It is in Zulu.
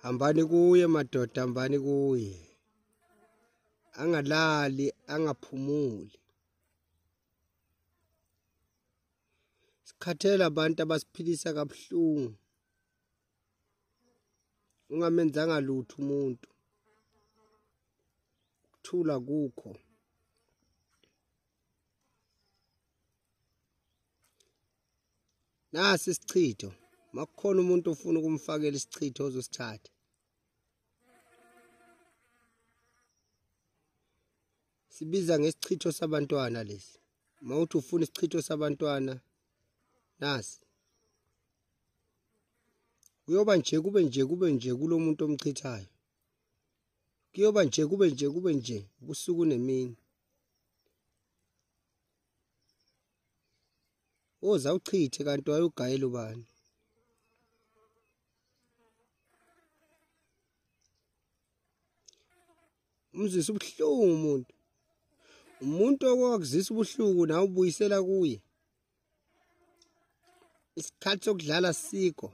Hambani kuye madoda, hambani kuye. Angalali, angaphumuli. Sikhathele abantu abasiphilisa kabuhlungu. Ungamenzanga lutho umuntu. Ukuthula kukho. Nasi isichitho. Makukhona umuntu ofuna ukumfakela isichitho ozosithatha. Sibiza ngesichitho sabantwana lesi. Mawuthi ufuna isichitho sabantwana, nasi. Kuyoba nje kube nje kube nje kulomuntu omchithayo. Kuyoba nje kube nje kube nje ubusuku nemini. Woza uchithe kanti wayugayela ubani. Umzwisa ubuhlungu umuntu. Umuntu okwakuzisa ubuhlungu nawe ubuyisela kuye. Isikhathi sokudlala sikho.